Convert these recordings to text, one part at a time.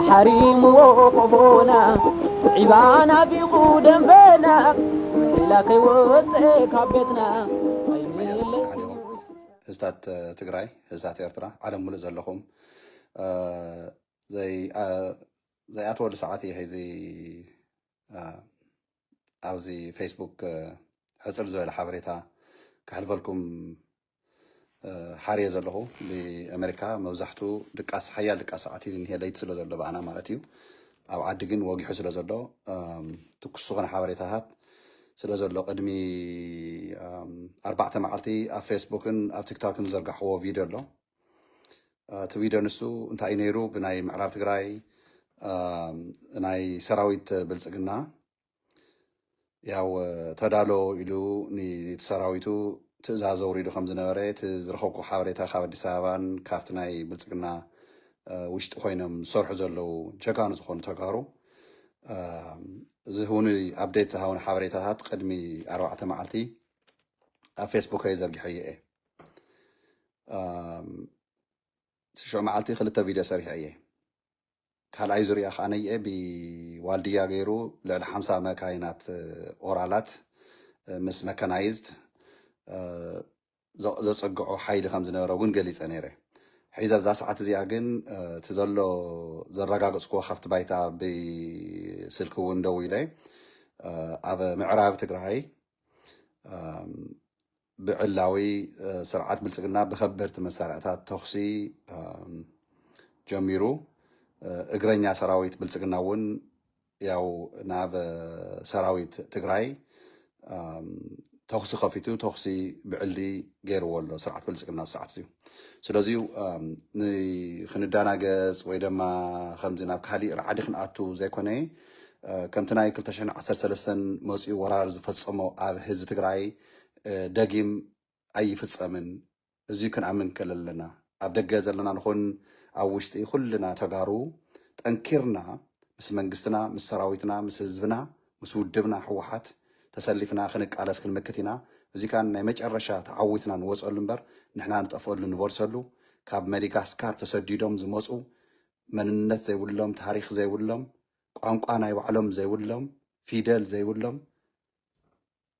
ሓሪምዎ ቆፎና ዒባና ቢቑ ደንበና ሌላ ከይወፀ ካብ ቤትና ኣይንለስ። ህዝታት ትግራይ፣ ህዝታት ኤርትራ፣ ዓለም ሙሉእ ዘለኹም፣ እ፣ ዘይ-፣ እ፣ ዘይኣትወሉ ሰዓት እየ ሒዚ፣ እ፣ ኣብዚ ፌስቡክ፣ እ፣ ሕፅር ዝበለ ሓበሬታ ከሕልፈልኩም፣ እ፣ ሓርየ ዘለኹ። ብኣሜሪካ መብዛሕቱ ድቃስ፣ ሓያል ድቃስ ሰዓት እዩ ዝኒሄ፣ ለይቲ ስለ ዘሎ ብኣና ማለት እዩ። ኣብ ዓዲ ግን ወጊሑ ስለ ዘሎ፣ እም፣ ትኩስ ዝኾነ ሓበሬታታት ስለ ዘሎ፣ ቅድሚ፣ እም፣ ኣርባዕተ መዓልቲ ኣብ ፌስቡክን ኣብ ቲክቶክን ዝዘርጋሕዎ ቪድዮ ኣሎ። እ፣ እቲ ቪድዮ ንሱ እንታይ እዩ ነይሩ? ብናይ ምዕራብ ትግራይ፣ እም፣ ናይ ሰራዊት ብልጽግና ያው ተዳሎ ኢሉ ን-፣ እቲ ሰራዊቱ ትእዛዝ ኣውሪዱ ከም ዝነበረ፣ እቲ ዝረኸብኩ ሓበሬታ ካብ ኣዲስ ኣበባን ካብቲ ናይ ብልጽግና፣ እ፣ ውሽጢ ኮይኖም ዝሰርሑ ዘለዉ ጀጋኑ ዝኾኑ ተጋሩ፣ እ፣ ዝህቡኒ፣ ኣፕዴት ዝሃቡኒ ሓበሬታታት ቅድሚ ኣርባዕተ መዓልቲ ኣብ ፌስቡክ እየ ዘርጊሐዮ እየ። እም፣ ሽዑ መዓልቲ ክልተ ቪድዮ ሰሪሐ እየ። ካልኣይ ዙርያ ከዓ ነይአ ብዋልድያ ገይሩ ልዕሊ ሓምሳ መካይናት፣ እ፣ ኦራላት፣ እ፣ ምስ መካናይዝድ፣ እ፣ ዘ-፣ ዘጸግዖ ሓይሊ ከም ዝነበረ እውን ገሊጸ ነይረ። ሕዚ ኣብዛ ሰዓት እዚኣ ግን፣ እ፣ እቲ ዘሎ ዘረጋገጽኩዎ ካብቲ ባይታ ብስልኪ እውን ደዊለ፣ እ፣ ኣብ ምዕራብ ትግራይ፣ እም፣ ብዕላዊ፣ እ፣ ስርዓት ብልጽግና ብከበድቲ መሳርያታት ተኹሲ፣ እም፣ ጀሚሩ። እ፣ እግረኛ ሰራዊት ብልጽግና እውን ያው ናብ፣ እ፣ ሰራዊት ትግራይ፣ እም፣ ተኹሲ ከፊቱ፣ ተኹሲ ብዕሊ ገይርዎ ኣሎ ስርዓት ብልጽግና ኣብዚ ሰዓት እዚዩ። ስለዚ፣ እም፣ ን-፣ ክንዳናገጽ ወይ ድማ ከምዚ ናብ ካሊእ ራዕዲ ክንኣቱ ዘይኮነ፣ እ፣ ከምቲ ናይ ክልተ ሽሕን ዓሰርተ ሰለስተን መጺኡ ወራር ዝፈጸሞ ኣብ ህዝቢ ትግራይ፣ እ፣ ደጊም ኣይፍጸምን። እዚ ክንኣምን ከለለና፣ ኣብ ደገ ዘለና ንኹን ኣብ ውሽጢ፣ ኩልና ተጋሩ ጠንኪርና ምስ መንግስትና፣ ምስ ሰራዊትና፣ ምስ ህዝብና፣ ምስ ውድብና ህወሓት ተሰሊፍና ክንቃለስ ክንምክት ኢና። እዚ ከኣ ናይ መጨረሻ ተዓዊትና ንወፀሉ እምበር ንሕና ንጠፍአሉ ንበርሰሉ። ካብ መዲጋስካር ተሰዲዶም ዝመፁ፣ መንነት ዘይብሎም፣ ታሪኽ ዘይብሎም፣ ቋንቋ ናይ ባዕሎም ዘይብሎም፣ ፊደል ዘይብሎም፣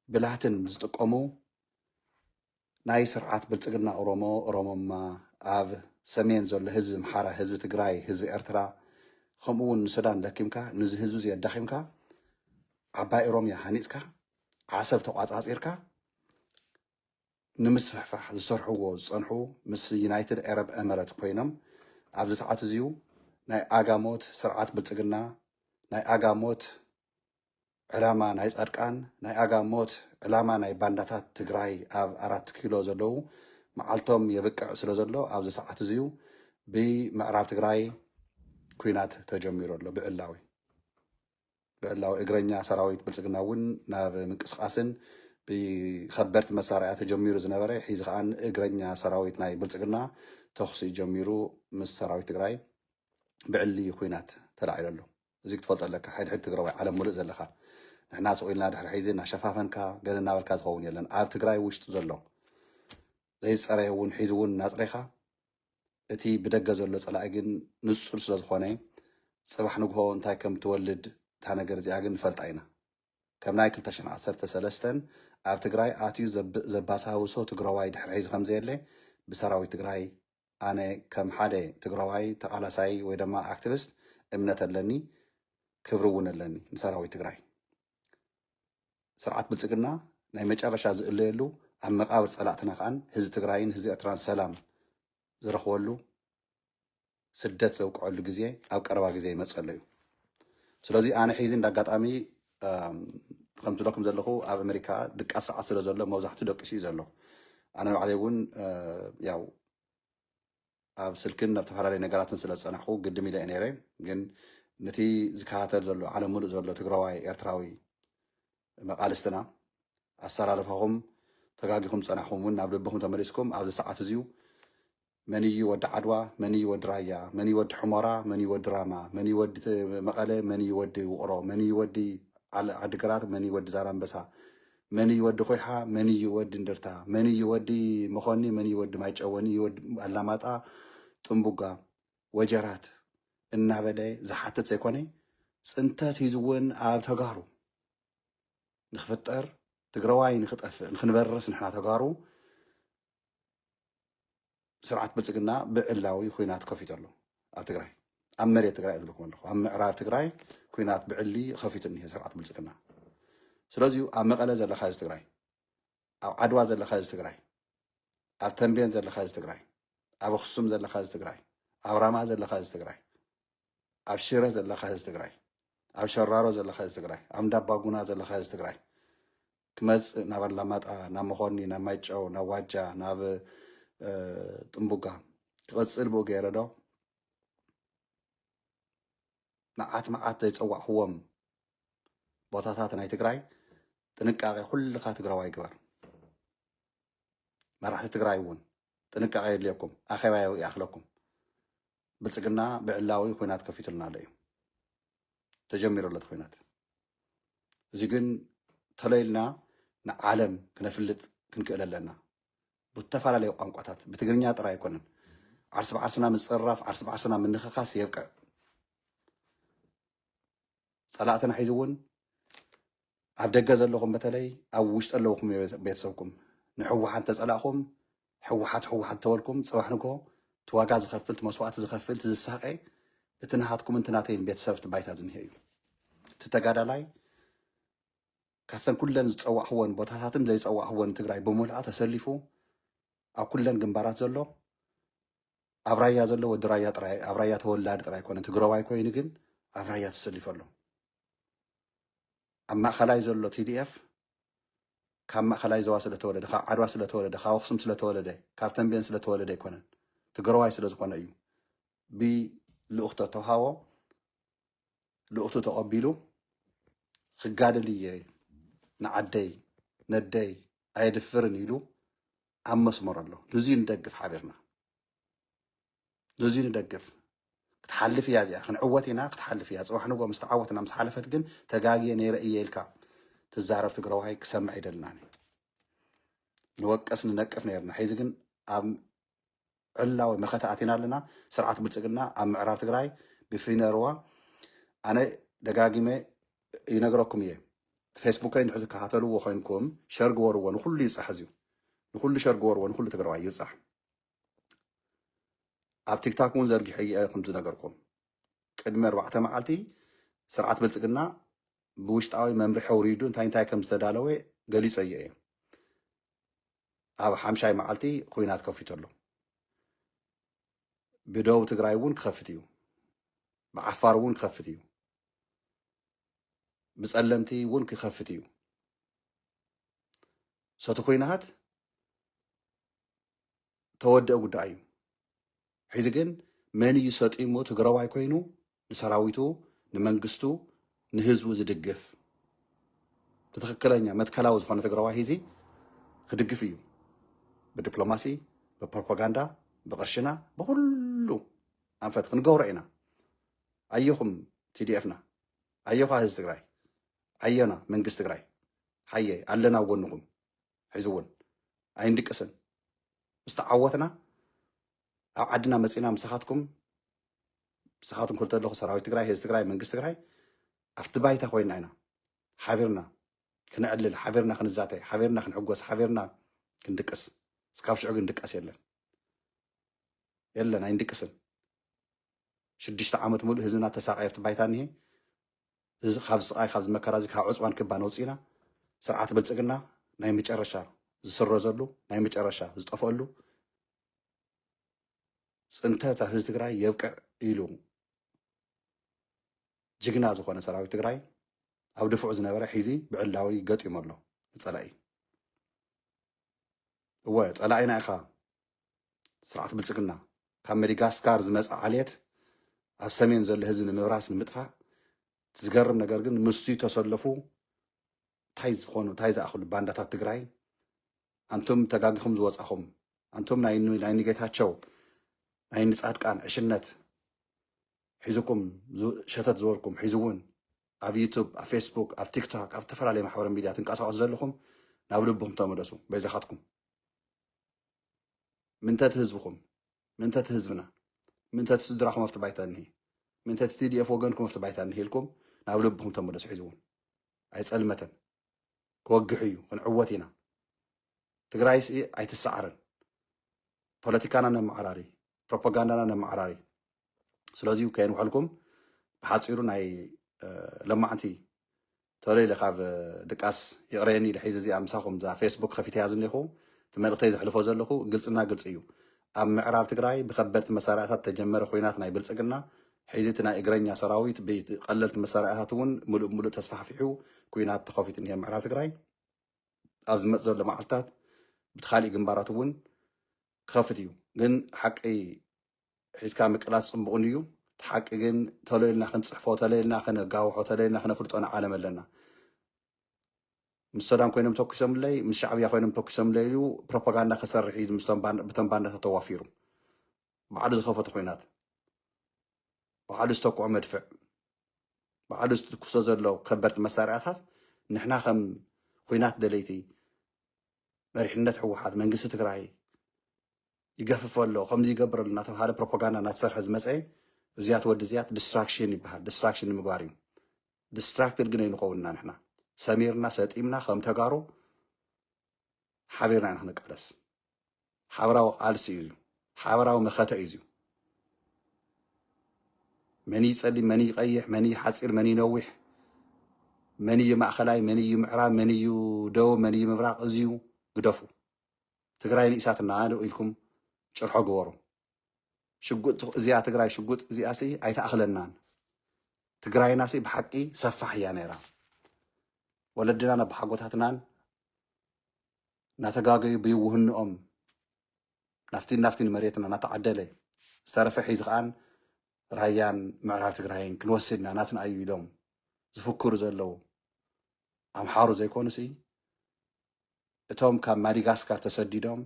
ብላትን ዝጥቀሙ ናይ ስርዓት ብልጽግና ኦሮሞ፣ ኦሮሞማ፣ ኣብ ሰሜን ዘሎ ህዝቢ ኣምሓራ፣ ህዝቢ ትግራይ፣ ህዝቢ ኤርትራ፣ ከምኡ እውን ንሱዳን ለኪምካ፣ ነዚ ህዝቢ እዚ ኣዳኺምካ፣ ዓባይ ኦሮምያ ሃኒጽካ፣ ዓሰብ ተቋጻጺርካ፣ ንምስፍሕፋሕ ዝሰርሕዎ ዝጸንሑ ምስ ዩናይትድ ኤረብ ኤመረት ኮይኖም፣ ኣብዚ ሰዓት እዚዩ ናይ ኣጋ ሞት ስርዓት ብልጽግና፣ ናይ ኣጋ ሞት ዕላማ ናይ ጻድቃን፣ ናይ ኣጋ ሞት ዕላማ ናይ ባንዳታት ትግራይ ኣብ ኣራት ኪሎ ዘለዉ መዓልቶም የብቅዕ ስለ ዘሎ፣ ኣብዚ ሰዓት እዚዩ ብምዕራብ ትግራይ ኲናት ተጀሚሩ ኣሎ። ብዕላዊ፣ ብዕላዊ እግረኛ ሰራዊት ብልጽግና እውን ናብ ምንቅስቓስን ብኸበድቲ መሳርያ ተጀሚሩ ዝነበረ፣ ሕዚ ከኣ እግረኛ ሰራዊት ናይ ብልጽግና ተኹሲ ጀሚሩ ምስ ሰራዊት ትግራይ ብዕሊ ኲናት ተላዒሉ ኣሎ። እዚ ክትፈልጦ ኣለካ። ሕድሕድ ትግራዋይ፣ ዓለም ሙሉእ ዘለኻ፣ ንሕና ስቕ ኢልና ድሕሪ ሕዚ እናሸፋፈንካ ገለ እናበልካ ዝኸውን የለን። ኣብ ትግራይ ውሽጢ ዘሎ ዘይፀረየ እውን ሒዚ እውን እናፅሬኻ፣ እቲ ብደገ ዘሎ ፀላኢ ግን ንፁር ስለ ዝኾነ፣ ፅባሕ ንግሆ እንታይ ከም ትወልድ እታ ነገር እዚኣ ግን ንፈልጣ ኢና። ከም ናይ ክልተ ሽሕን ዓሰርተ ሰለስተን ኣብ ትግራይ ኣትዩ ዘብ-፣ ዘባሳብሶ ትግራዋይ ድሕሪ ሕዚ ከም ዘየለ ብሰራዊት ትግራይ ኣነ ከም ሓደ ትግራዋይ ተቓላሳይ ወይ ድማ ኣክቲቪስት እምነት ኣለኒ፣ ክብሪ እውን ኣለኒ ንሰራዊት ትግራይ። ስርዓት ብልጽግና ናይ መጨረሻ ዝእለየሉ፣ ኣብ መቓብር ጸላእትና ከኣን ህዝቢ ትግራይን ህዝቢ ኤርትራን ሰላም ዝረኽበሉ፣ ስደት ዘብቅዐሉ ግዜ ኣብ ቀረባ ግዜ ይመጽእ ኣሎ እዩ። ስለዚ ኣነ ሒዚ እንዳ ኣጋጣሚ፣ እም፣ ከምቲ ዝብለኩም ዘለኹ ኣብ ኣሜሪካ ድቃስ ሰዓት ስለ ዘሎ መብዛሕትኡ ደቂሱ እዩ ዘሎ። ኣነ ባዕለይ እውን፣ እ፣ ያው ኣብ ስልክን ኣብ ዝተፈላለዩ ነገራትን ስለ ዝጸናሕኩ ግድም ኢለ እየ ነይረ። ግን ነቲ ዝከታተል ዘሎ ዓለም ሙሉእ ዘሎ ትግራዋይ ኤርትራዊ መቓልስትና ኣሰላልፋኹም ተጋጊኹም ዝጸናሕኩም እውን ናብ ልብኹም ተመሊስኩም ኣብዚ ሰዓት እዚዩ መን እዩ ወዲ ዓድዋ፣ መን እዩ ወዲ ራያ፣ መን እዩ ወዲ ሑመራ፣ መን እዩ ወዲ ራማ፣ መን እዩ ወዲ ተ-፣ መቐለ፣ መን እዩ ወዲ ውቕሮ፣ መን እዩ ወዲ ዓለ-፣ ዓዲግራት፣ መን እዩ ወዲ ዛላምበሳ፣ መን እዩ ወዲ ኮይሓ፣ መን እዩ ወዲ እንደርታ፣ መን እዩ ወዲ መኾኒ፣ መን እዩ ወዲ ማይጨው፣ መን እዩ ወዲ ኣላማጣ፣ ጥንቡጋ፣ ወጀራት እናበለ ዝሓትት ዘይኮነ፣ ጽንተት ሒዙ እውን ኣብ ተጋሩ ንክፍጠር፣ ትግራዋይ ንክጠፍእ፣ ንክንበርስ ንሕና ተጋሩ ስርዓት ብልጽግና ብዕላዊ ኹናት ከፊቱ ኣሎ ኣብ ትግራይ። ኣብ መሬት ትግራይ ዝብለኩም ኣለኹ። ኣብ ምዕራብ ትግራይ ኹናት ብዕሊ ከፊቱ እኒሄ ስርዓት ብልጽግና። ስለዚ ኣብ መቐለ ዘለኻ ህዝቢ ትግራይ፣ ኣብ ዓድዋ ዘለኻ ህዝቢ ትግራይ፣ ኣብ ተንቤን ዘለኻ ህዝቢ ትግራይ፣ ኣብ ኣኽሱም ዘለኻ ህዝቢ ትግራይ፣ ኣብ ራማ ዘለኻ ህዝቢ ትግራይ፣ ኣብ ሽረ ዘለኻ ህዝቢ ትግራይ፣ ኣብ ሸራሮ ዘለኻ ህዝቢ ትግራይ፣ ኣብ እንዳባጉና ዘለኻ ህዝቢ ትግራይ፣ ክመጽእ ናብ ኣላማጣ፣ ናብ መኾኒ፣ ናብ ማይጨው፣ ናብ ዋጃ፣ ናብ፣ እ፣ ጥንቡጋ፣ ክቐጽል ብኡ ገይረ ዶ? መዓት መዓት ዘይጸዋዕኽዎም ቦታታት ናይ ትግራይ ጥንቃቄ ኩልኻ ትግራዋይ ግበር። መራሕቲ ትግራይ እውን ጥንቃቄ የድልየኩም። ኣኼባ ይኣኽለኩም። ብልጽግና ብዕላዊ ኹናት ከፊቱልና ኣሎ እዩ። ተጀሚሩ ኣሎ እቲ ኹናት። እዚ ግን ተለይልና ንዓለም ክነፍልጥ ክንክእል ኣለና። ብዝተፈላለዩ ቋንቋታት፣ ብትግርኛ ጥራይ ኣይኮነን። ዓርሲ ብዓርስና ምጽርራፍ፣ ዓርሲ ብዓርስና ምንኽኻስ የብቅዕ። ጸላእትና ሒዙ እውን ኣብ ደገ ዘለኹም፣ በተለይ ኣብ ውሽጢ ኣለውኹም ቤተሰብኩም ንሕወሓት ተጸላእኹም፣ ሕወሓት ሕወሓት ተበልኩም፣ ጽባሕ ንግሆ እቲ ዋጋ ዝኸፍል፣ እቲ መስዋእቲ ዝኸፍል፣ እቲ ዝሳቐ፣ እቲ ናሃትኩም፣ እቲ ናተይን ቤተሰብ እቲ ባይታ ዝንሄ እዩ። እቲ ተጋዳላይ ካብተን ኩለን ዝጸዋዕኽወን ቦታታትን ዘይጸዋዕኽወን ትግራይ ብምልኣ ተሰሊፉ ኣብ ኩለን ግንባራት ዘሎ፣ ኣብ ራያ ዘሎ ወዲ ራያ ጥራይ፣ ኣብ ራያ ተወላዲ ጥራይ ኣይኮነን፣ ትግራዋይ ኮይኑ ግን ኣብ ራያ ተሰሊፉ ኣሎ። ኣብ ማእኸላይ ዘሎ ቲ ዲ ኤፍ ካብ ማእኸላይ ዞባ ስለተወለደ፣ ካብ ዓድዋ ስለተወለደ፣ ካብ ኣኽሱም ስለተወለደ፣ ካብ ተንቤን ስለተወለደ ኣይኮነን፣ ትግራዋይ ስለዝኾነ እዩ። ብልኡኽቶ ተውሃቦ ልኡኽቱ ተቐቢሉ ክጋደል እየ ንዓደይ ነደይ ኣየድፍርን ኢሉ ኣብ መስመር ኣሎ። ንዙይ ንደግፍ ሓቢርና፣ ንዙይ ንደግፍ። ክትሓልፍ እያ እዚኣ፣ ክንዕወት ኢና፣ ክትሓልፍ እያ። ጽባሕ ንግሆ ምስ ተዓወትና፣ ምስ ሓለፈት ግን ተጋግየ ነይረ እየ ኢልካ ትዛረብ ትግራዋይ ክሰምዕ ኣይደልናን እዩ። ንወቀስ ንነቅፍ ነይርና። ሕዚ ግን ኣብ ዕላዊ መኸተ ኣቲና ኣለና። ስርዓት ብልጽግና ኣብ ምዕራብ ትግራይ ብፊነርዋ፣ ኣነ ደጋጊመ ይነግረኩም እየ። ፌስቡከይ እንድሕር ትከታተልዎ ኮይንኩም ሸር ግበርዎ፣ ንኩሉ ይብጻሕ። እዚዩ ንኩሉ ሸር ግበርዎ፣ ንኩሉ ትግራዋይ ይብጻሕ። ኣብ ቲክታክ እውን ዘርጊሐ እየ፣ ከም ዝነገርኩም ቅድሚ ኣርባዕተ መዓልቲ ስርዓት ብልጽግና ብውሽጣዊ መምርሒ ኣውሪዱ እንታይ እንታይ ከም ዝተዳለወ ገሊጸዮ እየ። ኣብ ሓምሻይ መዓልቲ ኹናት ከፊቱ ኣሎ። ብደቡብ ትግራይ እውን ክኸፍት እዩ። ብዓፋር እውን ክኸፍት እዩ። ብጸለምቲ እውን ክኸፍት እዩ። ሰቲ ኹናት ተወደአ ጉዳይ እዩ። ሕዚ ግን መን እዩ ሰጢሙ ትግራዋይ ኮይኑ ንሰራዊቱ፣ ንመንግስቱ፣ ንህዝቡ ዝድግፍ? ትኽክለኛ መትከላዊ ዝኾነ ትግራዋይ ሂዚ ክድግፍ እዩ። ብዲፕሎማሲ፣ ብፕሮፓጋንዳ፣ ብቕርሽና፣ ብኹሉ ኣንፈት ክንገብሮ ኢና። ኣየኹም ቲ ዲ ኤፍና፣ ኣየኹ ህዝቢ ትግራይ፣ ኣየና መንግስቲ ትግራይ፣ ሓየ ኣለና ኣብ ጎንኹም። ሕዚ እውን ኣይንድቅስን። ምስ ተዓወትና ኣብ ዓድና መፂና ምሳኻትኩም፣ ምሳኻትኩም ክልተ ኣለኹ፣ ሰራዊት ትግራይ፣ ህዝቢ ትግራይ፣ መንግስቲ ትግራይ፣ ኣብቲ ባይታ ኮይንና ኢና ሓቢርና ክነዕልል፣ ሓቢርና ክንዛተይ፣ ሓቢርና ክንሕጎስ፣ ሓቢርና ክንድቅስ። እስካብ ሽዑ ግን ድቃስ የለን፣ የለን፣ ኣይንድቅስን። ሽዱሽተ ዓመት ሙሉእ ህዝብና ተሳቀየ ኣብቲ ባይታ እኒሄ። እዚ ካብ ስቃይ፣ ካብ መከራ፣ እዚ ካብ ዕፅዋን ክባን ኣውፂእና፣ ስርዓት ብልፅግና ናይ መጨረሻ ዝስረዘሉ፣ ናይ መጨረሻ ዝጠፍአሉ፣ ፅንተት ኣብ ህዝቢ ትግራይ የብቅዕ ኢሉ ጅግና ዝኾነ ሰራዊት ትግራይ ኣብ ድፉዕ ዝነበረ ሒዚ ብዕላዊ ገጢሙ ኣሎ ንፀላኢ። እወ፣ ፀላኢና ኢኻ ስርዓት ብልፅግና። ካብ መዲጋስካር ዝመፀ ዓሌት ኣብ ሰሜን ዘሎ ህዝቢ ንምብራስ፣ ንምጥፋእ። እቲ ዝገርም ነገር ግን፣ ምስ ዝተሰለፉ እንታይ ዝኾኑ፣ እንታይ ዝኣኽሉ ባንዳታት ትግራይ፣ ኣንቱም ተጋጊኹም ዝወፃኹም፣ ኣንቱም ናይ ን-፣ ናይ ንጌታቸው፣ ናይ ንፃድቃን ዕሽነት ሒዝኩም ዝ-፣ ሸተት ዝበልኩም፣ ሕዚ እውን ኣብ ዩቱብ፣ ኣብ ፌስቡክ፣ ኣብ ቲክቶክ፣ ኣብ ዝተፈላለዩ ማሕበራዊ ሚድያ ትንቀሳቐሱ ዘለኹም ናብ ልብኹም ተመለሱ። በይዛኻትኩም ምንተቲ ህዝብኹም፣ ምንተቲ ህዝብና፣ ምንተቲ ስድራኹም ኣብቲ ባይታ እኒሄ፣ ምንተቲ ቲ ዲ ኤፍ ወገንኩም ኣብቲ ባይታ እኒሄ ኢልኩም ናብ ልብኹም ተመለሱ። ሕዚ እውን ኣይጸልመተን። ክወግሕ እዩ፣ ክንዕወት ኢና። ትግራይስ ኣይትሰዓርን። ፖለቲካና ነመዓራሪ፣ ፕሮፓጋንዳና ነመዓራሪ። ስለዚ ከየንውሐልኩም ብሓፂሩ ናይ ለማዕንቲ ተለይለ ካብ ድቃስ ይቕረየኒ ኢለ ሒዚ እዚኣ ምሳኹም እዛ ፌስቡክ ከፊተያ ዝኒኹ እቲ መልእክተይ ዘሕልፎ ዘለኹ ግልፅና ግልፂ እዩ። ኣብ ምዕራብ ትግራይ ብከበድቲ መሳርያታት ተጀመረ ኩናት ናይ ብልፅግና ሕዚ እቲ ናይ እግረኛ ሰራዊት ብቀለልቲ መሳርያታት እውን ሙሉእ ሙሉእ ተስፋሕፊሑ ኩናት ተኸፊቱ እኒሄ ምዕራብ ትግራይ። ኣብ ዝመፅ ዘሎ መዓልታት ብቲ ካሊእ ግንባራት እውን ክኸፍት እዩ። ግን ሓቂ ሒዝካ ምቅላስ ፅቡቕ እዩ። እቲ ሓቂ ግን ተለይልና ክንፅሕፎ፣ ተለይልና ክነጋውሖ፣ ተለይልና ክነፍልጦ ንዓለም ኣለና። ምስ ሰዳም ኮይኖም ተኩሶምለይ፣ ምስ ሻዕብያ ኮይኖም ተኩሶምለይ ኢሉ ፕሮፓጋንዳ ክሰርሕ እዩ ምስቶም ባን- ብቶም ባንዳታት ተዋፊሩ። ባዕሉ ዝኸፈቶ ኩናት፣ ባዕሉ ዝተኩዖ መድፍዕ፣ ባዕሉ ዝትኩሶ ዘሎ ከበድቲ መሳርያታት ንሕና ከም ኩናት ደለይቲ መሪሕነት ህወሓት መንግስቲ ትግራይ ይገፍፍ ኣሎ ከምዚ ይገብር ኣሎ እናተባሃለ ፕሮፓጋንዳ እናተሰርሐ ዝመፀ እዚያት ወዲ እዚያት ዲስትራክሽን ይበሃል። ዲስትራክሽን ንምግባር እዩ። ዲስትራክትድ ግን ኣይንኸውንና ንሕና ሰሚርና ሰጢምና ከም ተጋሩ ሓቢርና ኢና ክንቃለስ። ሓበራዊ ቃልሲ እዩ። ሓበራዊ መኸተ እዩ። መን እዩ ጸሊም፣ መን እዩ ቀይሕ፣ መን እዩ ሓጺር፣ መን እዩ ነዊሕ፣ መን እዩ ማእኸላይ፣ መን እዩ ምዕራብ፣ መን እዩ ደቡብ፣ መን እዩ ምብራቕ፣ እዚዩ ግደፉ። ትግራይ ንኢሳትና ኢልኩም ጭርሖ ግበሩ። ሽጉጥ እዚኣ ትግራይ ሽጉጥ እዚኣ ሲ ኣይተኣኽለናን። ትግራይና ሲ ብሓቂ ሰፋሕ እያ ነይራ። ወለድናን ኣቦሓጎታትናን እናተጋገዩ ብይውህንኦም ናፍቲን ናፍቲን መሬትና እናተዓደለ ዝተረፈ ሒዚ ከኣን ራያን ምዕራብ ትግራይን ክንወስድና ናትና እዩ ኢሎም ዝፍክሩ ዘለዉ ኣምሓሩ ዘይኮኑሲ እቶም ካብ ማዲጋስካር ተሰዲዶም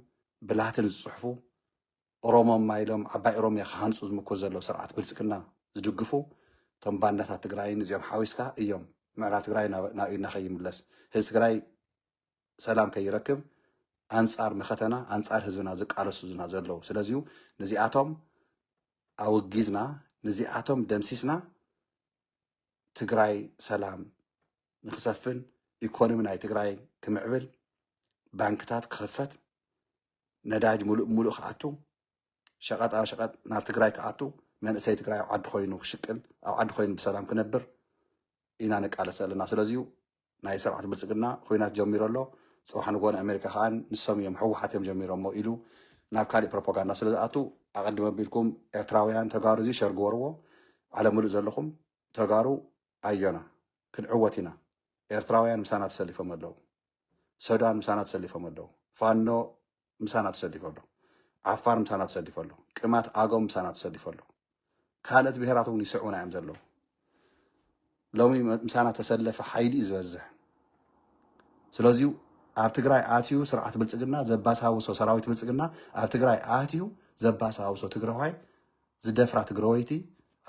ብላትን ዝፅሕፉ ኦሮሞማ ኢሎም ዓባይ ኦሮሚያ ክሃንፁ ዝምኩር ዘለዉ ስርዓት ብልፅግና ዝድግፉ እቶም ባንዳታት ትግራይን እዚኦም ሓዊስካ እዮም ምዕራብ ትግራይ ናብ ናብ ኢድና ከይምለስ ህዝቢ ትግራይ ሰላም ከይረክብ ኣንፃር መኸተና ኣንፃር ህዝብና ዝቃለሱ ዝና ዘለዉ ስለዚዩ ነዚኣቶም ኣወጊዝና ነዚኣቶም ደምሲስና ትግራይ ሰላም ንክሰፍን ኢኮኖሚ ናይ ትግራይ ክምዕብል ባንክታት ክኽፈት ነዳጅ ሙሉእ ሙሉእ ክኣቱ ሸቐጣ ሸቐጥ ናብ ትግራይ ክኣቱ መንእሰይ ትግራይ ኣብ ዓዲ ኮይኑ ክሽቅል ኣብ ዓዲ ኮይኑ ብሰላም ክነብር ኢና ንቃለስ ዘለና ስለዚዩ ናይ ስርዓት ብልፅግና ኩናት ጀሚሩ ኣሎ ፅባሕ ንጎ ንኣሜሪካ ከዓ ንሶም እዮም ህወሓት እዮም ጀሚሮሞ ኢሉ ናብ ካሊእ ፕሮፓጋንዳ ስለ ዝኣቱ ኣቐድመ ቢልኩም ኤርትራውያን ተጋሩ እዚ ሸር ግበርዎ ዓለም ሙሉእ ዘለኹም ተጋሩ ኣዮና ክንዕወት ኢና ኤርትራውያን ምሳና ተሰሊፎም ኣለዉ ሱዳን ምሳና ተሰሊፎም ኣለዉ ፋኖ ምሳና ተሰሊፉ ኣሎ ዓፋር ምሳና ተሰሊፉ ኣሎ ቅማንት ኣገው ምሳና ተሰሊፉ ኣሎ ካልኦት ብሄራት እውን ይስዕቡና እዮም ዘለዉ ሎሚ ምሳና ተሰለፈ ሓይሊ እዩ ዝበዝሕ ስለዚዩ ኣብ ትግራይ ኣትዩ ስርዓት ብልፅግና ዘባሳውሶ ሰራዊት ብልፅግና ኣብ ትግራይ ኣትዩ ዘባሳውሶ ትግራዋይ ዝደፍራ ትግራወይቲ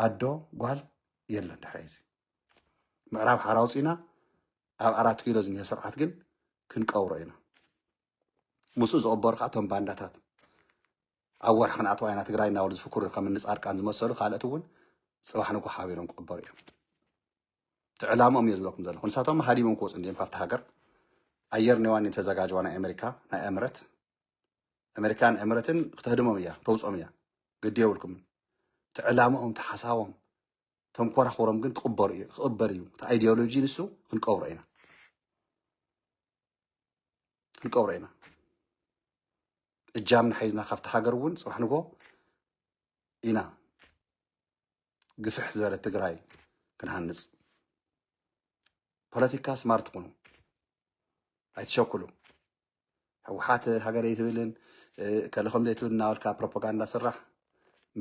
ኣዶ ጓል የለን ድሕሪ እዚ ምዕራብ ሓራ ኣውፂና ኣብ ኣራት ኪሎ ዝኒሀ ስርዓት ግን ክንቀብሮ ኢና ምስኡ ዝቕበሩ ከዓ እቶም ባንዳታት ኣብ ወርሒ ክንኣትዋ ኢና ትግራይ እናበሉ ዝፍክሩ ከም ንፃድቃን ዝመሰሉ ካልኦት እውን ፅባሕ ንጎ ሓቢሮም ክቕበሩ እዮም እቲ ዕላምኦም እየ ዝብለኩም ዘለኹ ንሳቶም ሃዲሞም ክወፁ እንዲዮም ካብቲ ሃገር ኣየር ኔዋን ተዘጋጅዋ ናይ ኣሜሪካ ናይ ኤምረት ኣሜሪካን ኤምረትን ክተህድሞም እያ ተውፆም እያ ግዲ የብልኩምን እቲ ዕላምኦም እቲ ሓሳቦም እቶም ኮራኹሮም ግን ክቕበሩ እዩ ክቕበር እዩ እቲ ኣይዲዮሎጂ ንሱ ክንቀብሮ ኢና ክንቀብሮ ኢና እጃምና ሒዝና ካብቲ ሃገር እውን ፅባሕ ንጎ ኢና ግፍሕ ዝበለት ትግራይ ክንሃንፅ ፖለቲካ ስማርት ኩኑ ኣይትሸኩሉ ህወሓት ሃገር ኣይትብልን ከለኸም ዘይትብል እናበልካ ፕሮፓጋንዳ ስራሕ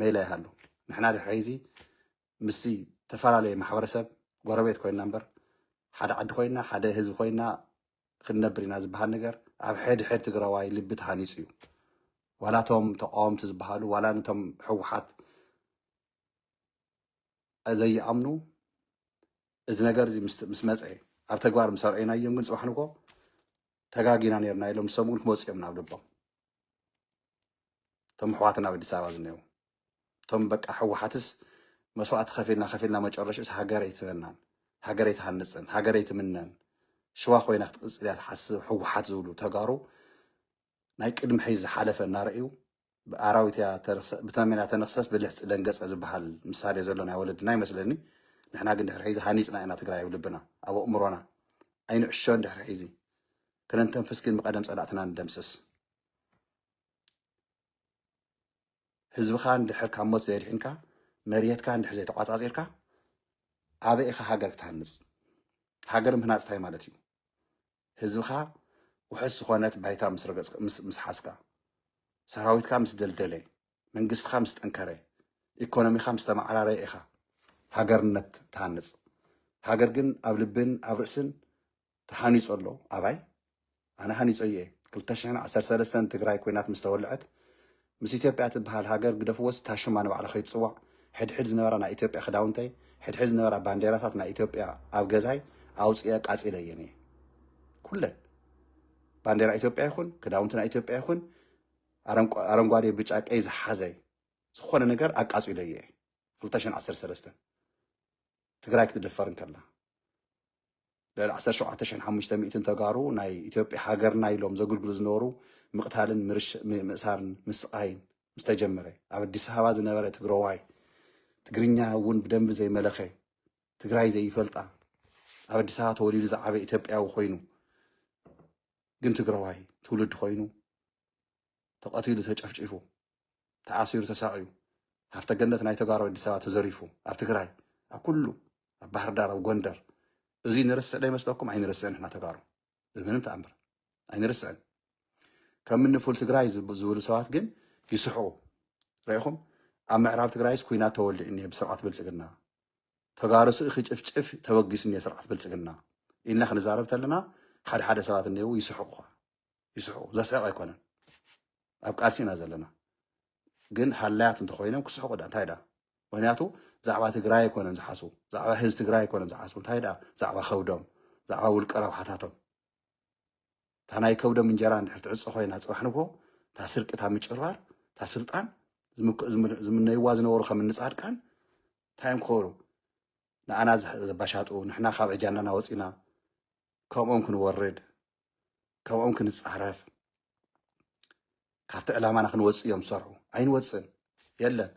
መይላ ይሃሉ ንሕና ድሕሪ ዚ ምስቲ ተፈላለየ ማሕበረሰብ ጎረቤት ኮይና እምበር ሓደ ዓዲ ኮይና ሓደ ህዝቢ ኮይና ክንነብር ኢና ዝበሃል ነገር ኣብ ሕድሕድ ትግራዋይ ልቢ ተሃኒፁ እዩ ዋላ ቶም ተቃወምቲ ዝበሃሉ ዋላ ነቶም ህወሓት ዘይኣምኑ እዚ ነገር እዚ ምስ መፀ ኣብ ተግባር ምስ ኣርኣይናዮም ግን ፅባሕ ንጎ ተጋጊና ነርና ኢሎም ንሶም እውን ክመፁ እዮም ናብ ልቦም። እቶም ኣሕዋትና ኣብ ኣዲስ ኣበባ ዝነው እቶም በቃ ህወሓትስ መስዋእቲ ከፊልና ከፊልና መጨረሽስ ሃገር ኣይትበናን ሃገር ኣይትሃንፅን ሃገር ኣይትምነን ሽዋ ኮይና ክትቅፅል እያ ትሓስብ ህወሓት ዝብሉ ተጋሩ ናይ ቅድሚ ሕዚ ዝሓለፈ እናረእዩ ኣራዊት እያ ብተሜና ተነክሰስ ብልሕፂ ደንገፀ ዝበሃል ምሳሌ ዘሎ ናይ ወለድና ይመስለኒ። ንሕና ግን ድሕሪ ሕዚ ሃኒፅና ኢና ትግራይ ኣብ ልብና ኣብ ኣእምሮና ኣይንዕሾን ድሕሪ ሕዚ ክነንተንፍስ ግን ብቀደም ፀላእትና ንደምስስ። ህዝብኻ እንድሕር ካብ ሞት ዘየድሒንካ መርየትካ እንድሕር ዘይተቋፃፂርካ ኣበይ ኢኻ ሃገር ክትሃንፅ? ሃገር ምህናፅ እንታይ ማለት እዩ? ህዝብኻ ውሕስ ዝኾነት ባይታ ምስ ሓዝካ፣ ሰራዊትካ ምስ ደልደለ፣ መንግስትኻ ምስ ጠንከረ፣ ኢኮኖሚኻ ምስ ተመዓራረየ ኢኻ ሃገርነት ትሃንፅ። ሃገር ግን ኣብ ልብን ኣብ ርእስን ተሃኒፁ ኣሎ። ኣባይ ኣነ ሃኒፀ እየ። ክልተ ሽሕን ዓሰርተ ሰለስተን ትግራይ ኮይናት ምስ ተወልዐት ምስ ኢትዮጵያ ትበሃል ሃገር ግደፍዎስ እታ ሽማ ንባዕላ ከይትፅዋዕ ሕድሕድ ዝነበራ ናይ ኢትዮጵያ ክዳውንተይ ሕድሕድ ዝነበራ ባንዴራታት ናይ ኢትዮጵያ ኣብ ገዛይ ኣውፅኤ ኣቃፂለ እየን እየ ኩለን ባንዴራ ኢትዮጵያ ይኹን ክዳውንቲ ናይ ኢትዮጵያ ይኹን ኣረንጓዴ ብጫ ቀይ ዝሓዘ ዝኾነ ነገር ኣቃፂለ እየ። ክልተ ሽሕን ዓሰርተ ሰለስተን ትግራይ ክትድፈር እንከላ ልዕሊ ዓሰርተ ሸውዓተ ሽሕን ሓሙሽተ ሚእትን ተጋሩ ናይ ኢትዮጵያ ሃገርና ኢሎም ዘግልግሉ ዝነበሩ ምቕታልን ምእሳርን ምስቓይን ምስ ተጀመረ ኣብ ኣዲስ ኣበባ ዝነበረ ትግረዋይ ትግርኛ እውን ብደንቢ ዘይመለኸ ትግራይ ዘይፈልጣ ኣብ ኣዲስ ኣበባ ተወሊዱ ዝዓበ ኢትዮጵያዊ ኮይኑ ግን ትግረዋይ ትውልዲ ኮይኑ ተቐቲሉ ተጨፍጪፉ ተኣሲሩ ተሳቕዩ ሃፍተ ገነት ናይ ተጋሩ ኣዲስ ኣበባ ተዘሪፉ ኣብ ትግራይ ኣብ ኩሉ ኣብ ባህር ዳር ኣብ ጎንደር እዙይ ንርስዕ ዶ ይመስለኩም? ኣይንርስዕን ንሕና ተጋሩ ብምንም ተኣምር ኣይንርስዕን። ከም እኒ ፉል ትግራይ ዝብሉ ሰባት ግን ይስሕቑ። ርኢኹም ኣብ ምዕራብ ትግራይስ ኩናት ተወሊዑ እኒሀ ብስርዓት ብልፅግና ተጋሩ ስእ ክጭፍጭፍ ተበጊሱ እኒሀ ስርዓት ብልፅግና ኢልና ክንዛረብ ተለና ሓደ ሓደ ሰባት እኒሄው ይስሕቑ። ይስሕቑ። ዘስሕቕ ኣይኮነን። ኣብ ቃልሲ ኢና ዘለና። ግን ሃላያት እንተኾይኖም ክስሕቑ ዳ እንታይ ዳ? ምክንያቱ ዛዕባ ትግራይ ኣይኮነን ዝሓስቡ፣ ዛዕባ ህዝቢ ትግራይ ኣይኮነን ዝሓስቡ። እንታይ ዳ? ዛዕባ ከብዶም፣ ዛዕባ ውልቀ ረብሓታቶም። እታ ናይ ከብዶም እንጀራ እንድሕር ትዕፀ ኮይና ፅባሕ ንግሆ እታ ስርቂ፣ እታ ምጭርባር፣ እታ ስልጣን ዝምነይዋ ዝነበሩ ከም እንፃድቃን እንታይ እዮም ክኸሩ ንኣና ዘባሻጡ ንሕና ካብ ኣጃንዳና ወፂና ከምኦም ክንወርድ ከምኦም ክንፃረፍ ካብቲ ዕላማና ክንወፅእ እዮም ዝሰርሑ። ኣይንወፅእን የለን።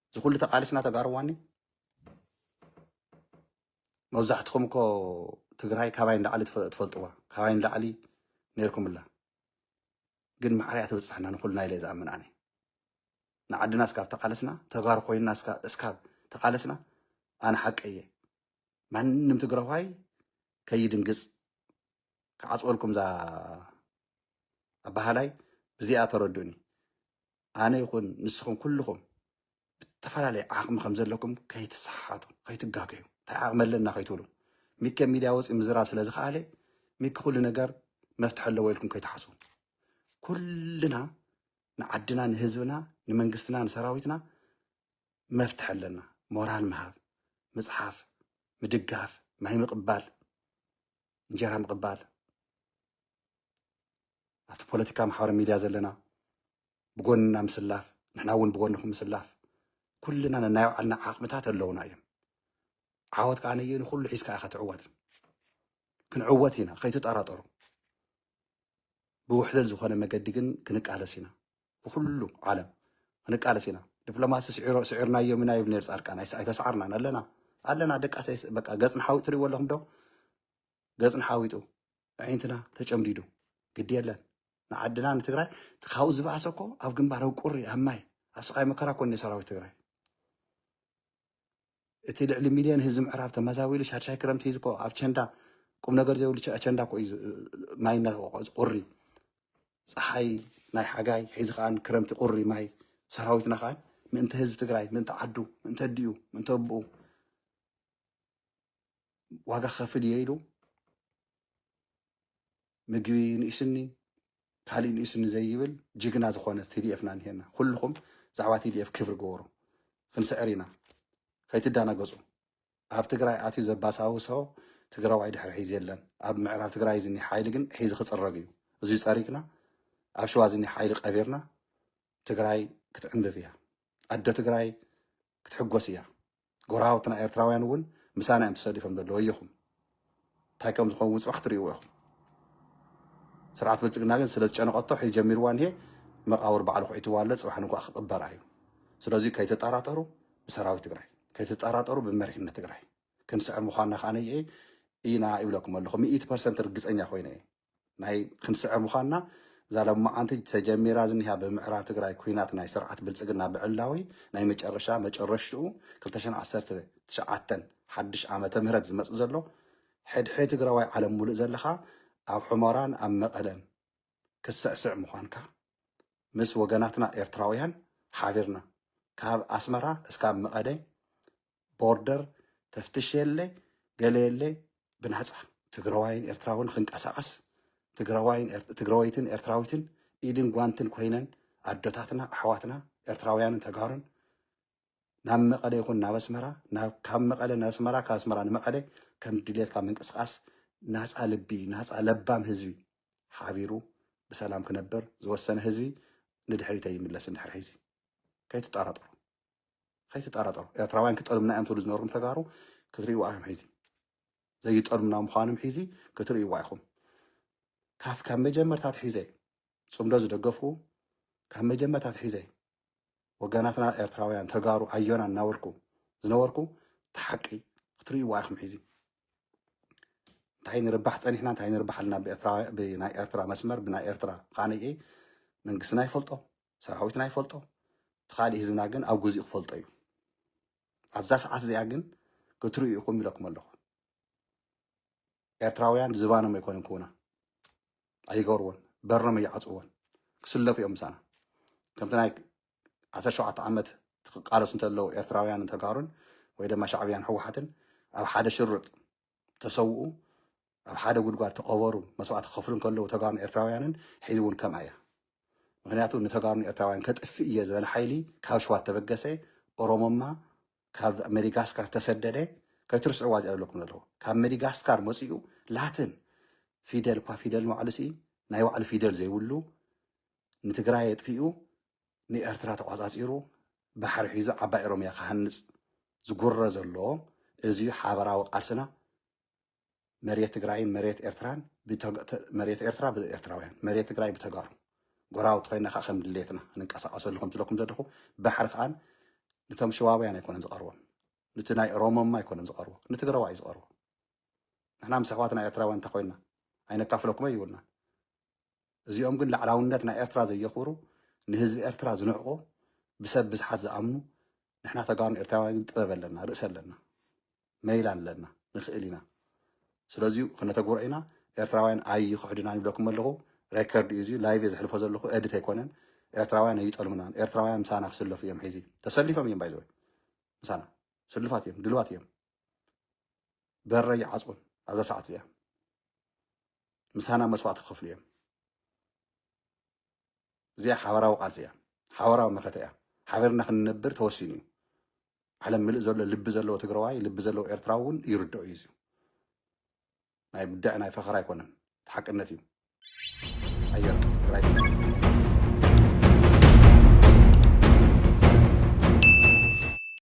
እዚ ኩሉ ተቃሊስና ተጋርዋኒ መብዛሕትኹም እኮ ትግራይ ካባይ ንላዕሊ ትፈልጥዋ ካባይ ንላዕሊ ነይርኩምላ። ግን ማዕረ እያ ትብፅሐና ንኩልና ኢለ ዝኣምን ኣነ። ንዓድና እስካብ ተቃለስና ተጋሩ ኮይንና እስካብ ተቃለስና ኣነ ሓቀ እየ። ማንም ትግራዋይ ከይድንግፅ ክዓፅወልኩም እዛ ኣባሃላይ ብዚኣ ተረድኡኒ። ኣነ ይኹን ንስኹም ኩልኹም ብተፈላለየ ዓቕሚ ከም ዘለኩም ከይትሰሓሓቱ ከይትጋገዩ እንታይ ዓቕሚ ኣለና ከይትብሉ ሚከ ሚድያ ወፂ ምዝራብ ስለ ዝኸኣለ ሚኪ ኩሉ ነገር መፍትሒ ኣለዎ ኢልኩም ከይትሓስቡ ኩልና ንዓድና ንህዝብና ንመንግስትና ንሰራዊትና መፍትሒ ኣለና ሞራል ምሃብ ምፅሓፍ ምድጋፍ ማይ ምቕባል እንጀራ ምቕባል ኣብቲ ፖለቲካ ማሕበረ ሚድያ ዘለና ብጎንና ምስላፍ ንሕና እውን ብጎንኹም ምስላፍ ኩልና ነናይ ባዕልና ዓቕምታት ኣለውና እዮም ዓወት ከዓ ነየ ንኩሉ ሒዝካ ኢኻ ትዕወት ክንዕወት ኢና ከይትጠራጠሩ ብውሕልል ዝኾነ መገዲ ግን ክንቃለስ ኢና ብኩሉ ዓለም ክንቃለስ ኢና ዲፕሎማሲ ስዒርናዮም ኢና ይብል ነር ፃድቃን ኣይተሰዓርናን ኣለና ኣለና ደቃሰይ በቃ ገፅና ሓዊጡ ትሪእዎ ኣለኹም ዶ ገፅና ሓዊጡ ኣዒንትና ተጨምዲዱ ግዲ የለን ንዓድና ንትግራይ ካብኡ ዝበኣሰ እኮ ኣብ ግንባር ኣብ ቁሪ ኣብ ማይ ኣብ ስቃይ መከራ ኮን ሰራዊት ትግራይ እቲ ልዕሊ ሚልዮን ህዝቢ ምዕራብ ተመዛቢሉ ሻድሻይ ክረምቲ ሂዚ እኮ ኣብ ቸንዳ ቁም ነገር ዘይብሉ ኣቸንዳ እኮ እዩ ማይ እናተቆቆ ቁሪ ፀሓይ ናይ ሓጋይ ሒዚ ከዓ ክረምቲ ቁሪ ማይ ሰራዊትና ከዓ ምእንቲ ህዝቢ ትግራይ ምእንቲ ዓዱ ምእንቲ ኣዲኡ ምእንቲ ኣቦኡ ዋጋ ክኸፍል እየ ኢሉ ምግቢ ንእስኒ ካሊእ ንእስኒ ዘይብል ጅግና ዝኾነ ቲዲኤፍና እኒሄና። ኩልኹም ዛዕባ ቲዲኤፍ ክብሪ ግበሩ። ክንስዕር ኢና። ከይትዳናገፁ። ኣብ ትግራይ ኣትዩ ዘባሳውሶ ትግራዋይ ድሕሪ ሒዝ የለን። ኣብ ምዕራብ ትግራይ ዝኒ ሓይሊ ግን ሒዚ ክፅረግ እዩ። እዙይ ፀሪግና ኣብ ሸዋ ዝኒ ሓይሊ ቀቢርና ትግራይ ክትዕንብብ እያ። ኣዶ ትግራይ ክትሕጎስ እያ። ጎረባብትና ኤርትራውያን እውን ምሳና እዮም ተሰሊፎም ዘለዉ። ወየኹም እንታይ ከም ዝኸውን ጽባሕ ትርእይዎ ኢኹም። ስርዓት ብልጽግና ግን ስለ ዝጨነቐቶ ሕዚ ጀሚርዋ እኒሄ መቓብር ባዕሉ ኩዒትዋ ኣሎ። ጽባሕ ንኳ ክቕበር እዩ። ስለዚ ከይትጠራጠሩ ብሰራዊት ትግራይ፣ ከይትጠራጠሩ ብመሪሕነት ትግራይ ክንስዕር ምዃንና ከዓ ነየ ኢና ይብለኩም ኣለኹ። ሚእቲ ፐርሰንት ርግጸኛ ኮይነ እየ ናይ ክንስዕር ምዃንና። እዛ ለማዓንቲ ተጀሚራ ዝኒሃ ብምዕራብ ትግራይ ኩናት ናይ ስርዓት ብልጽግና ብዕላዊ ናይ መጨረሻ መጨረሽትኡ ክልተ ሽሕን ዓሰርተ ትሽዓተን ሓድሽ ዓመተ ምህረት ዝመጽእ ዘሎ ሕድሕድ ትግራዋይ ዓለም ሙሉእ ዘለኻ ኣብ ሑመራን ኣብ መቐለን ክስዕስዕ ምዃንካ ምስ ወገናትና ኤርትራውያን ሓቢርና ካብ ኣስመራ እስካብ መቐለ ቦርደር ተፍትሽ የለ ገለ የለ ብናፃ ትግራዋይን ኤርትራውን ክንቀሳቐስ ትግራዋይን ኤር- ትግራወይትን ኤርትራዊትን ኢድን ጓንትን ኮይነን ኣዶታትና ኣሕዋትና ኤርትራውያንን ተጋሩን ናብ መቐለ ይኹን ናብ ኣስመራ ናብ ካብ መቐለ ናብ ኣስመራ ካብ ኣስመራ ንመቐለ ከም ድሌትካ ምንቅስቃስ ናፃ ልቢ ናፃ ለባም ህዝቢ ሓቢሩ ብሰላም ክነብር ዝወሰነ ህዝቢ ንድሕሪት ኣይምለስን። ድሕሪ ሕዚ ከይትጠራጠሩ ከይትጠራጠሩ ኤርትራውያን ክጠልምና እዮም ትብሉ ዝነበርኩም ተጋሩ ክትርእይዋ ኢኹም። ሕዚ ዘይጠልምና ምዃኖም ሕዚ ክትርእይዋ ኢኹም። ካብ ካብ መጀመርታ ትሒዘ ጽምዶ ዝደገፍኩ ካብ መጀመርታ ትሒዘ ወገናትና ኤርትራውያን ተጋሩ ኣዮና እናበልኩ ዝነበርኩ እቲ ሓቂ ክትርእይዋ ኢኹም። ሕዚ እንታይ ንርባሕ ጸኒሕና እንታይ ንርባሕ ኣለና ብኤርትራ ብናይ ኤርትራ መስመር ብናይ ኤርትራ ኻነየ መንግስትና ይፈልጦ ሰራዊትና ይፈልጦ እቲ ካልእ ህዝብና ግን ኣብ ግዚኡ ክፈልጦ እዩ። ኣብዛ ሰዓት እዚኣ ግን ክትርእዩ ኢኹም ኢለኩም ኣለኹ። ኤርትራውያን ዝባኖም ኣይኮነን ክውና ኣይገብርዎን በሮም ኣይዓፅዎን ክስለፉ እዮም ምሳና ከምቲ ናይ ዓሰርተ ሸውዓተ ዓመት ክቃለሱ እንተለዉ ኤርትራውያን ተጋሩን ወይ ድማ ሻዕብያን ህወሓትን ኣብ ሓደ ሽርጥ ተሰውኡ ኣብ ሓደ ጉድጓድ ተቐበሩ መስዋዕቲ ክኸፍሉ እንከለዉ ተጋሩን ኤርትራውያንን ሕዚ እውን ከምኣ እያ። ምክንያቱ ንተጋሩን ኤርትራውያን ከጥፍእ እየ ዝበለ ሓይሊ ካብ ሸዋ ተበገሰ ኦሮሞማ ካብ መዲጋስካር ተሰደደ ከይትርስዕዋ እዚኣ ዘለኩም ኣለዎ ካብ መዲጋስካር መፂኡ ላትን ፊደል እኳ ፊደል ንባዕሉ ሲ ናይ ባዕሉ ፊደል ዘይብሉ ንትግራይ የጥፊኡ ንኤርትራ ተቋፃፂሩ ባሕሪ ሒዙ ዓባይ ኦሮምያ ክሃንፅ ዝጉረ ዘሎ እዚ ሓበራዊ ቃልስና መሬት ትግራይን መሬት ኤርትራን መሬት ኤርትራ ብኤርትራውያን መሬት ትግራይ ብተጋሩ ጎራውቲ ኮይና ከዓ ከም ድሌትና ንንቀሳቀሰሉ ከም ትለኩም ዘለኹ ባሕሪ ከዓን ንቶም ሽዋውያን ኣይኮነን ዝቐርቦም ንቲ ናይ ኦሮሞማ ኣይኮነን ዝቐርቦ ንትግራዋ እዩ ዝቐርቦ ንሕና ምስ ኣሕዋትና ኤርትራውያን እንተ ኮይና ኣይነካፍለኩም ይብልና እዚኦም ግን ላዕላውነት ናይ ኤርትራ ዘየኽብሩ ንህዝቢ ኤርትራ ዝንዕቁ ብሰብ ብዝሓት ዝኣምኑ ንሕና ተጋሩን ኤርትራውያን ግን ጥበብ ኣለና ርእሲ ኣለና መይል ኣለና ንኽእል ኢና ስለዚ ክነተግብሮ ኢና ኤርትራውያን ኣይኽሕዱና ይብለኩም ኣለኹ ሬከርድ እዩ እዚ ላይቭ እየ ዘሕልፎ ዘለኹ ኤዲት ኣይኮነን ኤርትራውያን ኣይጠልሙናን ኤርትራውያን ምሳና ክስለፉ እዮም ሕዚ ተሰሊፎም እዮም ባይዘወይ ምሳና ስልፋት እዮም ድልዋት እዮም በረ ይዓፅውን ኣብዛ ሰዓት እዚኣ ምሳና መስዋዕቲ ክኸፍሉ እዮም እዚኣ ሓበራዊ ቃልሲ እያ ሓበራዊ መኸተ እያ ሓበርና ክንነብር ተወሲኑ እዩ ዓለም ምልእ ዘሎ ልቢ ዘለዎ ትግራዋይ ልቢ ዘለዎ ኤርትራዊ እውን ይርድኦ እዩ እዚ ናይ ብድዕ ናይ ፈኸራ ኣይኮነን ሓቅነት እዩ ኣየር ትግራይ